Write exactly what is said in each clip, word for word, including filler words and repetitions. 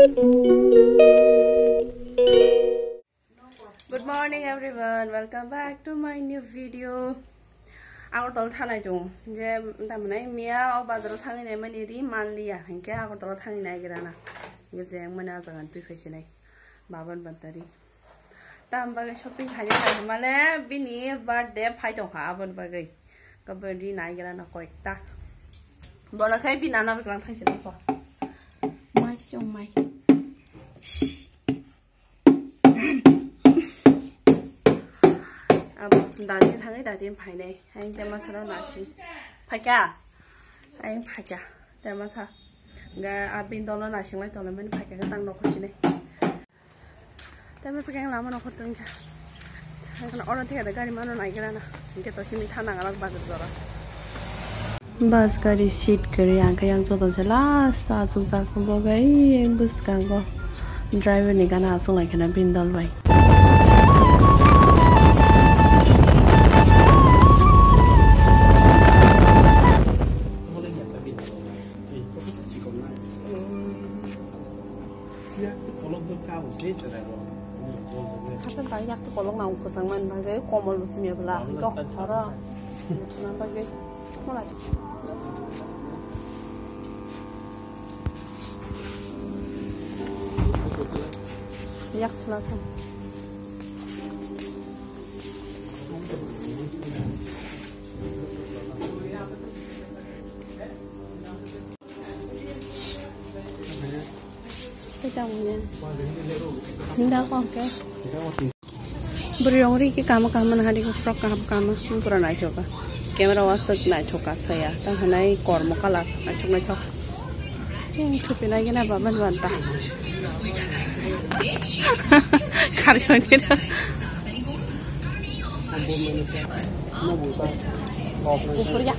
Good morning everyone, welcome back to my new video. Agartala thanai tongo. Je tamni miya o bazar o thangwi naimani ri manliya, hinkhe Agartala thangwi naigrana. Hinkhe je mani ajagani twi phaisinai. Baban bantari. Tam bagwi shopping khaina khaimale bini birthday phai tongkha aboni bagwi. Kabari naigrana koikta. Bono khai bini nana bwklang thangsinai kho. Mai chong mai. Abo dadi thangwi dadi phainai. Ang te masa no nasi. Phaikha. Ang phaikha. Te masa. Ga abin dolo nasi ngai tolo men phaikha tang nokho sinai. Te masa keng lama nokho tong kha. Ang oro thik ada gari mano nai gira na. Ke to himi thana ngalak bagar jora. Bus gari seat kwrwi, ang khe yang joto se last o achukjak, bo gai bwskango driver ni gana achuk lai kheno bini dol bai. Hasan ta yak tu kolok na ung khosang man bagwi komol bo simi bwla. Tok horo. Thuna bagwi. Mola chuk. Yak sla kha. Kita punya. Nda kok ke? Bwrwi ongri khe kama kama na hari frock kaham kama pura naithoka. Camera o aswk naithoka saya. Ta hanai kormo colour naithok naithok. Yang thupi nai gana baban banta. Khari khari. Kufur ya.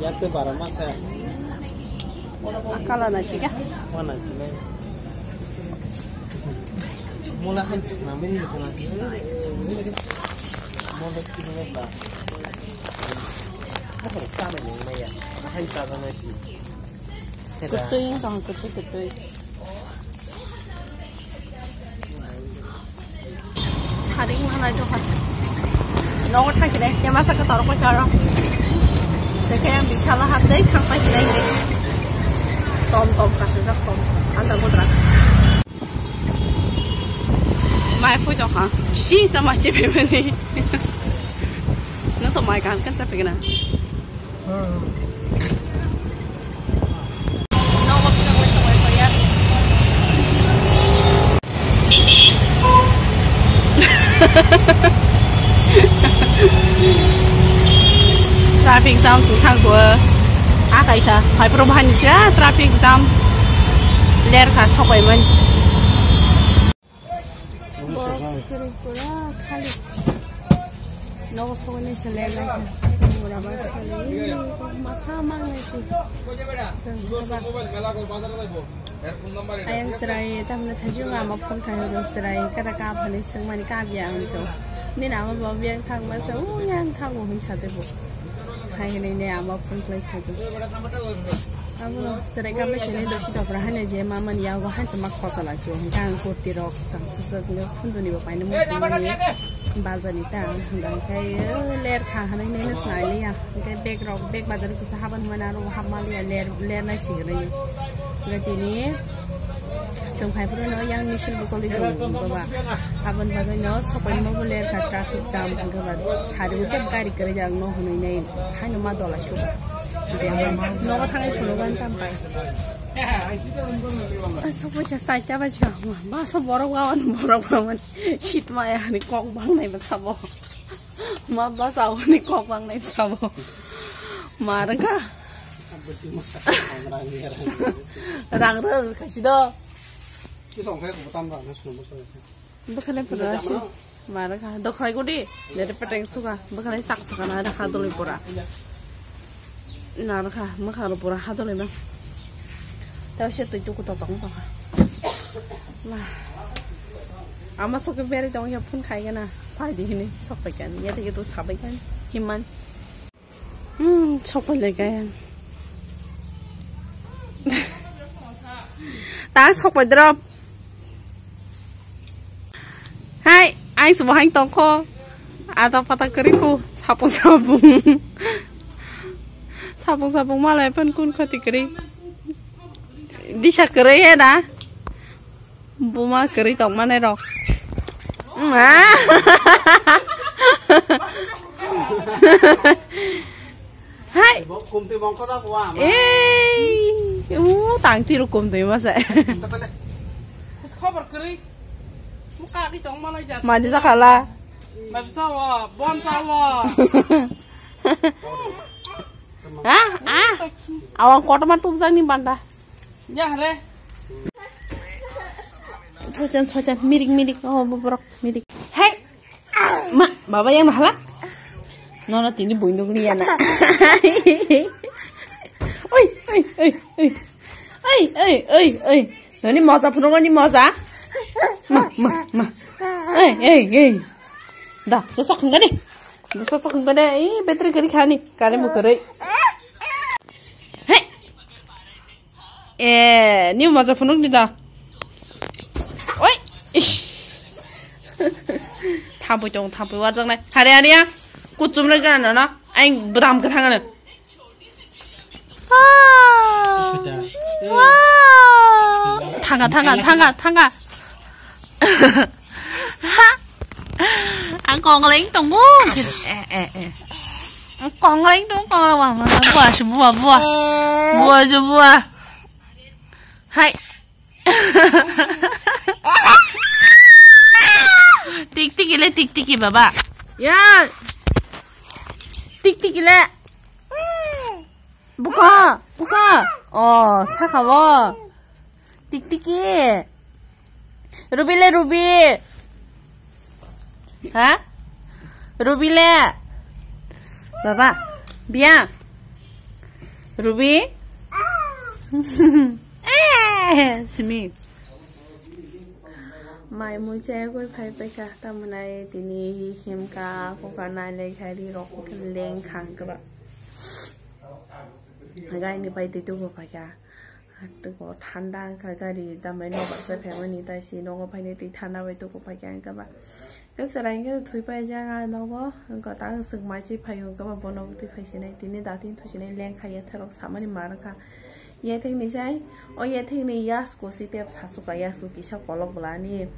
Yak te bara masa. Akala na chika. Mana chile. Mola han na mini kana. Mola kini ba. Apa sama ni maya. Han ta na si. Kutui tong kutui kutui. Saring mana itu kan. Nogo thangkhe de, kema saka torok pai karo. Seke bisala hatai thang pai khe de. Tom tom kasujak tom. Anda putra. Mai pui tong ha. Kisi sama chepe mani. Nang to mai kan kan chepe kena. Traffic jam sing thang ko. A kai kha, hai pro bahani cha traffic jam. Ler kha sokai man. Bus kwrwi pura khali. Nogo sogwi se ler lai kha. Mura bus khali. Masa mang lai si. Ayang chwrai tamni thajio ama phone khai horo chwrai kada ka phani swngmani ka biya ang so. Nini ama bo biyang thangma sa u yang thango hin sa tebo. Hai hinui ne ama phone khlai sadi. Abono serai kama sini dosi dopra hane je mama ni yago hanse ma khosa la sio. Hingke ang kurti rok tang sasa nge phunduni bo paine mo phunduni bazar ni ta ang hingke ler kha hanai ne snai liya. Hingke bag rok bag bazar kisa haban huma na ro hama liya ler ler nai sigre. Hingke tini Chwng phai phuru no yang misil bo choli tongo baba. Aboni bagwi no sopai ma bo ler kha traffic jam hwnkhe ba sari bo khe gari kwrwi jak no hwnwi nai haino ma dola suba. Nogo thangwi phuru ban tam pai. Sopai kha saita baji kha ma so borok wawan borok wawan sit maya hani kok bang nai ba sabo. Ma basa hwnwi kok bang nai sabo. Ma rwngkha. Rang rw khaisi do. Bwkhwnai pura si. Ma rwngkha. Dokhlai gudi. Dere peteng suka. Bwkhwnai sak suka na rwkha doli pura. Na rwkha. Mwkhang rw pura ha doli ma. Tei se twi tuku to tong tongkha. Ma. Ama sok beri tong ya phone khai gana. Phai di hini sok pai kan. Ya tei tu sabai kan. Himan. Hmm, sok pai le kan. Ta sok pai drop. Hai, ai subo hai tongkho. Ada pata kari ku, sapung sapung. Sapung sapung malai pen kun khati kari. Disa kari he da. Buma kari tong mane rok. Ma. Hai. Bo kumtwi bongkho da kwa ma. Ei, u tang tiru kumtwi ma se. Kumta pele. Khobor kwrwi. Muka ki tong malai jat. Mani jakhala. Mabsa wa, bon sa wa. Ha? Ah. Awang kotoma tubjak ni banda. Ya re. Soitan, soitan, mirik, mirik. Oh, borok, mirik. Hai. Ma, baba yang mahala? Nono tini buinduk ni yana. Oi, oi, oi, oi. Oi, oi, oi, oi. Noni moja phunuk ni moja. Ma, ma, ma. Oi, oi, oi. Da, sosok khangani. Da, sosok khangani. Ih, battery kari khani. Kare mukaroi. Hei. Eh, ni moja phunuk ni da. Oi. Ish. Thampui tong, thampui warjak nai. Hari hari ya. Kuchum na gana na. Aing bedam ka thangana. Ah. Wow. Thanga, thanga, thanga, thanga. Ang kongleng tong bu. Eh, eh, eh. Ang kongleng tong, kongleng wa, wa, wa, wa, wa. Bua, bua. Hai. Tik tik ile, tik tik baba. Ya. Tik tik ile. Buka, buka. Oh, saka wo. Tik tiki. Ruby le, Ruby. Ha? Ruby le. Baba, biya. Ruby. Eh, simi. Mai mui chayagwi phai paikha, tamwnai tini himkha, kokha nailai kha, ri rok kokha leng kha hwnkhe ba. Gaini pai twi tubu paikha. Toko thanda wngkha gari, tamai nok baksa phaimani, tai si nogo phainai twi thanda bai toko paikha hwnkhe ba. Khe chwrai hwnkhe thwi paijak ah nogo, wngkha ta swk mai se phaio hwnkhe ba bono twi phaisinai, tini datin thusinai lengkha yatharok samani mar wngkha. Yathekni sai, o yathekni yasko si tep sachuka, yasko kisa kolok bwlani,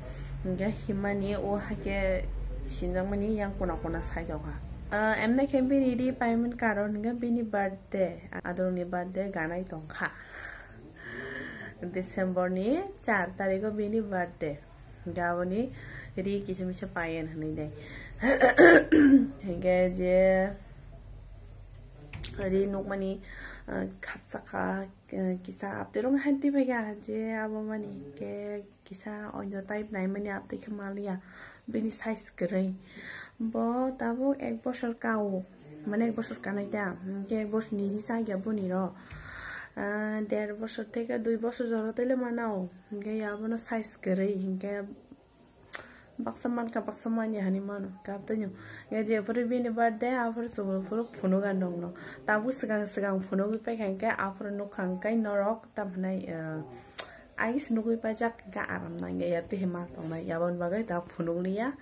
hwnkhe himmani o haikhe sinjakmani yang kona kona saijokha. Ah, emne khe bini ri paimani karon hwnkhe bini birthday, adorokni birthday ganai tongkha. December ni char tarikh o bini birthday. Hwnkhe aboni ri kisa misa payen hwnwi de. Hwnkhe je ri nukmani, ah, khapsakha, ah, kisa aptwi rok hain twi phaikha je abo mani hwnkhe kisa oino type naimani aptwi khe maliya. Bini size kwrwi. Bo tabuk ek bosor kao. Mane ek bosor kanai ta. Hwnkhe ek bosor ni ri chakya boni ro. Ah, der bosor theke dui bosor jora tele manao. Hwnkhe abono size kwrwi. Hwnkhe baksa mankha, baksa manya hinwi mano. Kap twi no. Hwnkhe jephuru bini birthday, aphuru chwng phuru phunugo nokno. Tabuk swkang swkang phunugwi paikha hwnkhe aphuru nukha hwnkhe norok tamo hinai, ah, Ais nugui paijak hingke aram nangya ya twi ma tongnai, yaboni bagwi ta phunuk liya,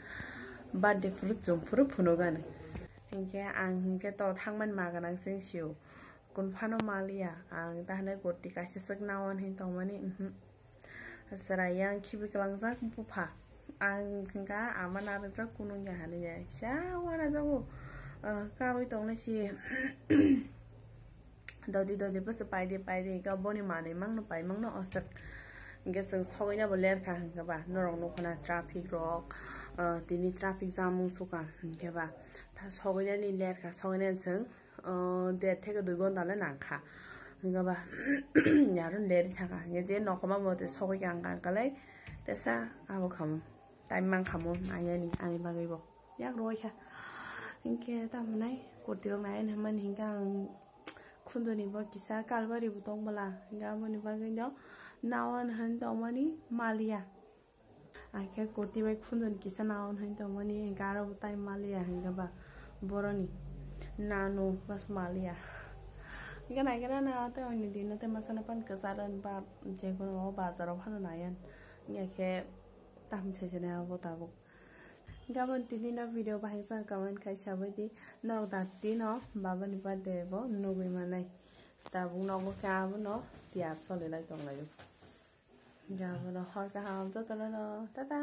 birthday phuru chum phuru phunuk ani. Hinkhe ang hinkhe to thangmani ma gwnang sing sio, kun phano ma liya, ang ta hinai kurti kaisa swk nawan hin tongmani, mhm. Chwrai yang khibi kwlangjak bupha, ang hinkha ama narwkjak kunu ya hinwi ya, sa uanajago, ah, kawi tongnai si. Dodi dodi bwswk paidi paidi hinkhe boni manwi mangno paimangno oswk. Hinkhe chwng sogwina bo lerkha hinkhe ba norok nukho na traffic rok, ah, tini traffic jam wngsukha hinkhe ba. Tha sogwinani lerkha, sogwinani chwng, ah, der theke dui gonta le nangkha. Hinkhe ba aro lerwi thangkha hinkhe je nokhoma bo tei sogwi kha ang kha le tesa abo khamu. Time mankhamu naiani ani bagwi bo. Yak roi kha. Hinkhe tamo nai kurti rok nai hinmani hinkhe ang khundoni bo kisa kalbari bo tong bwla. Hinkhe aboni bagwi no nawan hinwi tongmani maliya. Hinkhe kurti bai khundoni kisa nawan hinwi tongmani hinkhe aro bo time maliya hinkhe ba boroni nanu bas maliya. Hingke naikhe na tei oini dino tei masana pan kwcharo ba jekono o bazaro phano naiyan. Hingke khe tam sesene abo tabuk. Gabon tini no video bahai sa comment khai sabai di. Norok dati no baba ni birthday bo nugui manai. Tabuk nogo khe abono tiyar solilai tonglaio. Gabon hor kaham jotono no. Tata.